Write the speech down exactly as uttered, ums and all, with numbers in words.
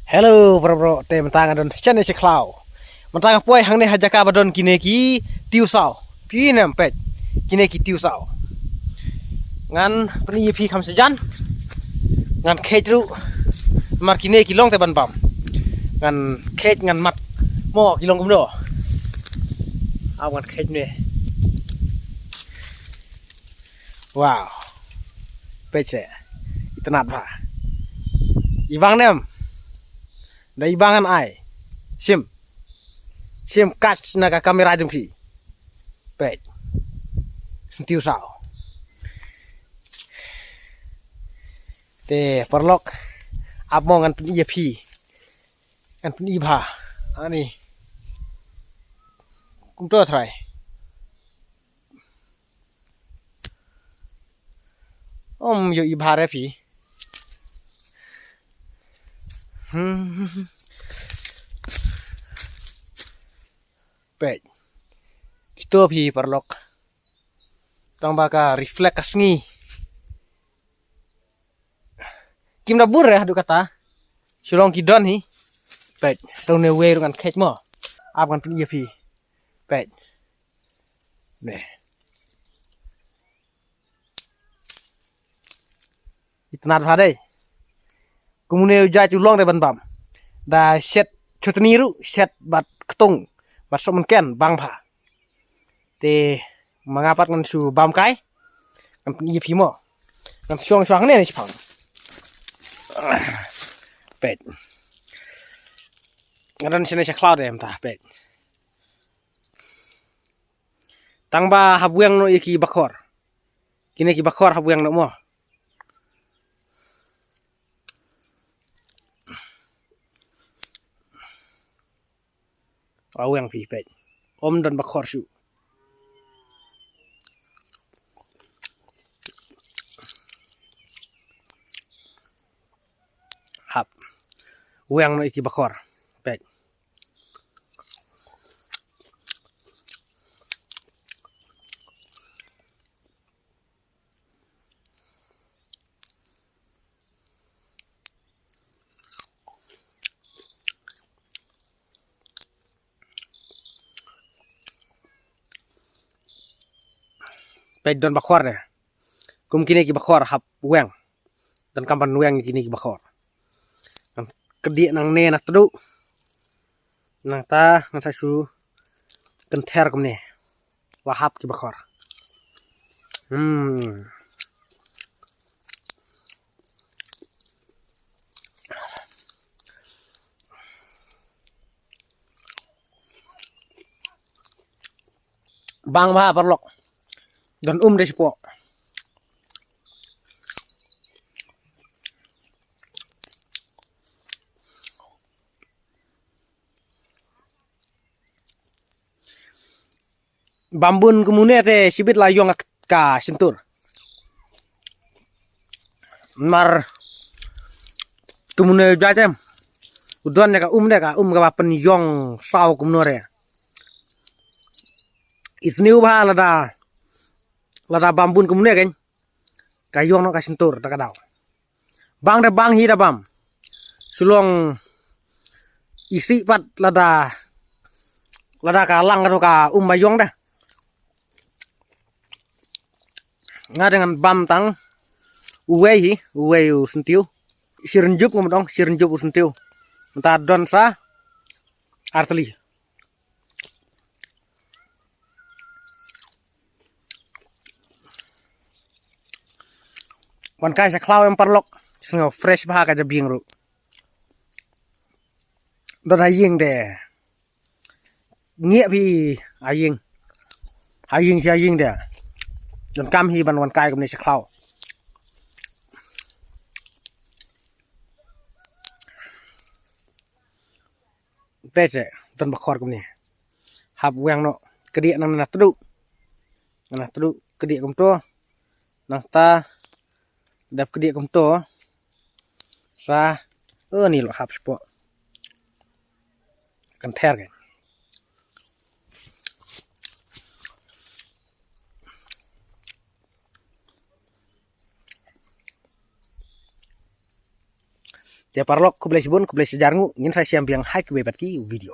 Hello bro, bro, te mynta nga don shane sha khlaw. Mynta nga poi hangne ha jaka ba don kine ki tiew saw. Phi ïohi ne em, peit. Kine ki tiew saw. Ngan pyni ïa phi kham sha jan. Ngan kheit ruh. Namar kine ki long te ban bam. Ngan kheit ngan mat. Mo ki long kumno. Aw ngan kheit ne. Wow. Peit se. Itynnad bha. I bang ne em. Da i bang ngan ai. Sim. Sim catch na ka kamera jong phi. Peit. Syntiew saw. Te paralok. Ap mo ngan pyni ïa phi. Ngan pyni bha. Ani. Kumto trai. Om yo i bha re phi. Hmm. Peit. Kito phi paralok. Tang ba ka reflect ka sngi. Kim da bur re haduh kata. Shu long ki don hi. Peit. Tang ne wei ruh ngan kheit mo. Ap ngan pyni ïa phi. Peit. Ne. Itynnad bha dei. Kumne u jait u long te ban bam. Da shet chutney ruh, shet bad ktung. Bad sohmynken bang bha. Te ma nga pat ngan shu bam kai. Ngan pyni ïa phi mo. Ngan shong shong ne ne shipang. Peit. Nga don shane sha khlaw de mynta, peit. Tang ba hap weng noh ïa ki bakhor. Kine ki bakhor hap weng noh mo. Hap weng phi peit. Om don bakhor shuh. Hap weng noh ïa ki bakhor. Peit. Peit don bakhor ne. Kum kine ki bakhor hap weng. Donkam ban weng kine ki bakhor. Ngan kdiah nangne na tduh. Nangta ngan sa shu kynther kumne. Wa hap ki bakhor. Hmm. Bang bha paralok. Don um de shapoh. Bam bun kumne te shibit la ïong ka shyntur. Mar kumne jait em. U don ne ka um ne ka um kaba pynïong saw kumno re. I sniew bha lada, lada bam bun kumne kein. Ka ïong noh ka shyntur da ka daw. Bang da bang hi da bam. Shu long isih pat lada, lada ka lang ka um ba ïong da. Nga dang bam tang uwei hi, uwei u syntiew. Shi rynjup ngam dong, shi rynjup u syntiew. Mynta don sa artylli. Wan kai sha khlaw em paralok. Sngew fresh bha ka jabieng ruh. Don ha ïing de. Ngiah phi ha ïing. Ha ïing sha ïing de. Donkam hi ban wan kai kumne sha khlaw. Peit se, don bakhor kumne. Hap weng noh, kdiah nang na tduh. Na tduh, kdiah kumto. Nangta, dep kdiah kumto. Sa, eh, ni lo hap shapoh. Kynther kein. Te paralok, khublei shibun, khublei shihajar nguh, ngin sa ïashem biang ha kiwei pat ki video.